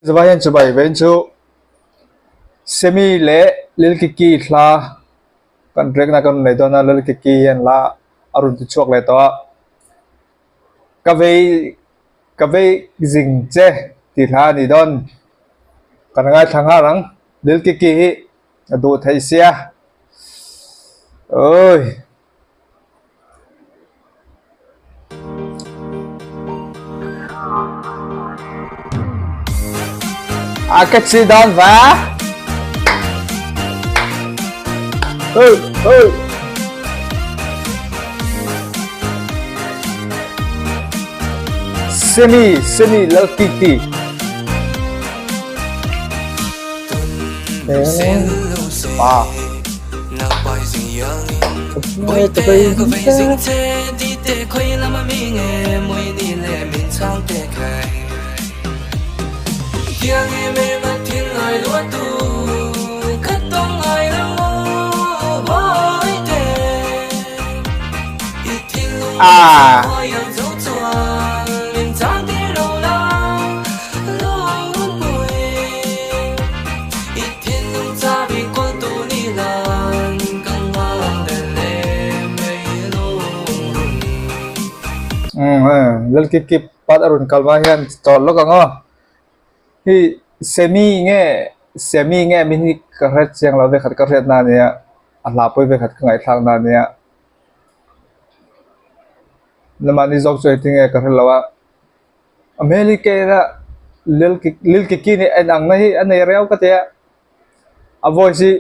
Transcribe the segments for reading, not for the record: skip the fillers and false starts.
Zava hian chubai vein chu Semi leh Lil Kiki hla kan rekna kan rawn nei dawn a, Lil Kiki hian hla a rawn ti chhuak leh tawh a, ka vei ka vei zing che tih hla a ni dawn, kan ngaithla nghal ang Lil Kiki hi a duh theih sia awii. A ka chi dawn va. Hey, hey. Semi, semi Lalkiki. Pa. Ah. Lalkiki pat a rawn kal hma hian chawlh lawk ang aw hei semi nge semi nge min hi ka hre chiang lo vekhat ka hriat na ania a hla pawi vekhat ka ngaihthlak na ania lamah ni zawk chu engtin nge ka hre lo a. A hmel hi kei a lil lil kiki nih en ang na hi a nei reu ka ti a a voice hi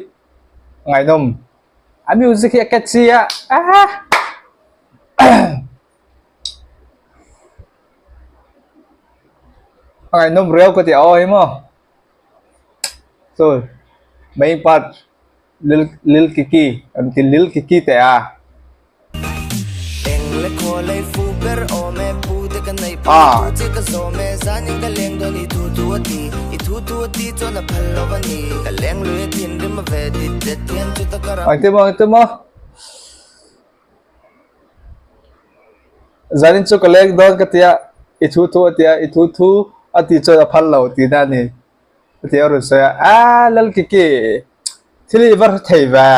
ngaihnawm a music hi a catchy a ah a ngaihnawm reu ka ti a aw hi maw chu main part lil lil kiki an ti lil kiki teh a. Ah. Engtin maw engtin maw zanin chu ka leng dawn ka tia i thu thu a tia i thu thu a tih chuan a phal lo tihna a ni a ti a rawn sawi a aaa Lalkiki thil hi i va hre thei ve.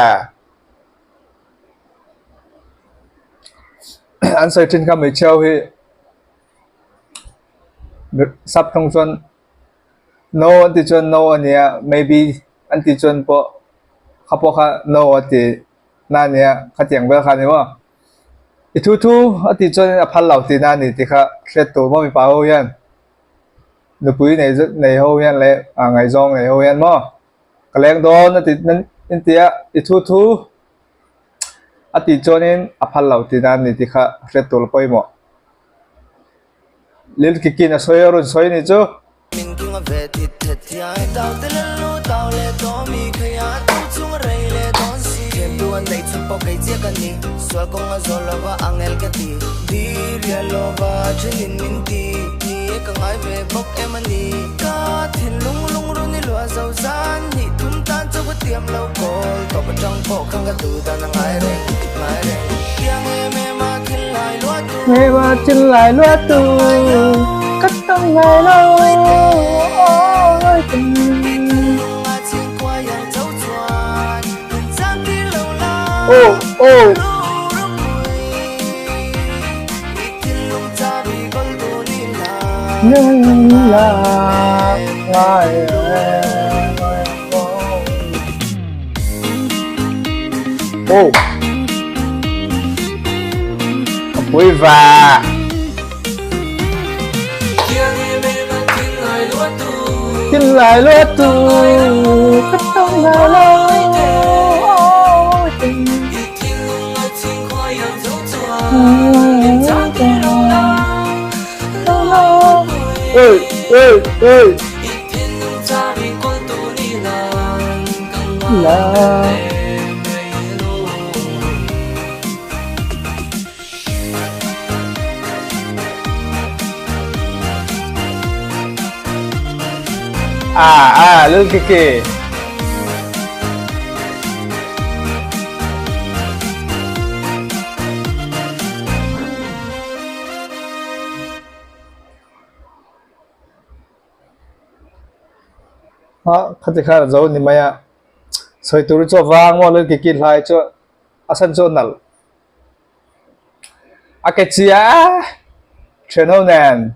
An sawi thin kha hmeichhia ho hi sap thung chuan no an tih chuan no a nia maybe an tih chuan pawh kha pawh kha no a ti na a nia khatiang vel kha a ni maw i thu thu a tih chuan a phal lo tihna a ni tih kha hriat tur maw mipa ho hian nupui nei zet nei ho hian leh ngaihzawng nei ho hian maw. Ka leng dawn a ti in ti a, i thu thu a tih chuanin a phal lo tihna a ni tih kha hriat tur pawimawh. Lil Kiki'n a sawi a rawn sawi a nih chu. Ema thil lai lua tu ka tawng ngai lo Oh oh Oh A pui va Tin lai lua tu Ka tawng ngai lo Ôi ôi ôi La À à lương kì kì A khati khan a zo ni mai a, sawi tur chu a vang maw lal kiki hlai chu a chhan chu a nalh. A ke chia thian ho nen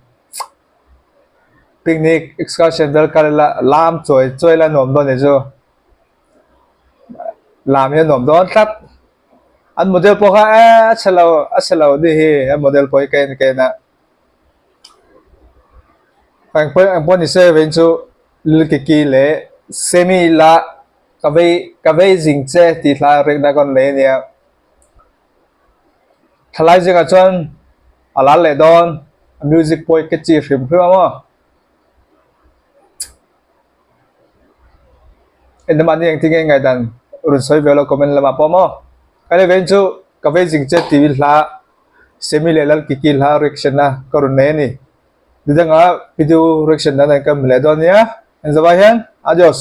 picnic excursion vel kal ila lam chawi chawi la nuam dawn ni chu lam hi a nuam dawn tlat. An model pawh kha eh a chhe lo a chhe lo ni hi a model pawh hi ka en ka en a. Eng pawh eng pawh ni se vein chu Lilkiki leh Semi la ka vei ka vei zing che tih hla rikna ka rawn nei a nia. Thalai zingah chuan a lar leh dawn a music pawh hi ka chi hrim hrim a maw. Engmahni engtin nge ngaihdan rawn sawi ve lo comment lamah pawh maw. Ka ni vein chu ka vei zing che tih hla Semi leh Lalkiki hla reaction a ka rawn nei a ni. Nidanga video reaction dan an kan hmu leh dawn nia. Engzawh ah hian adios.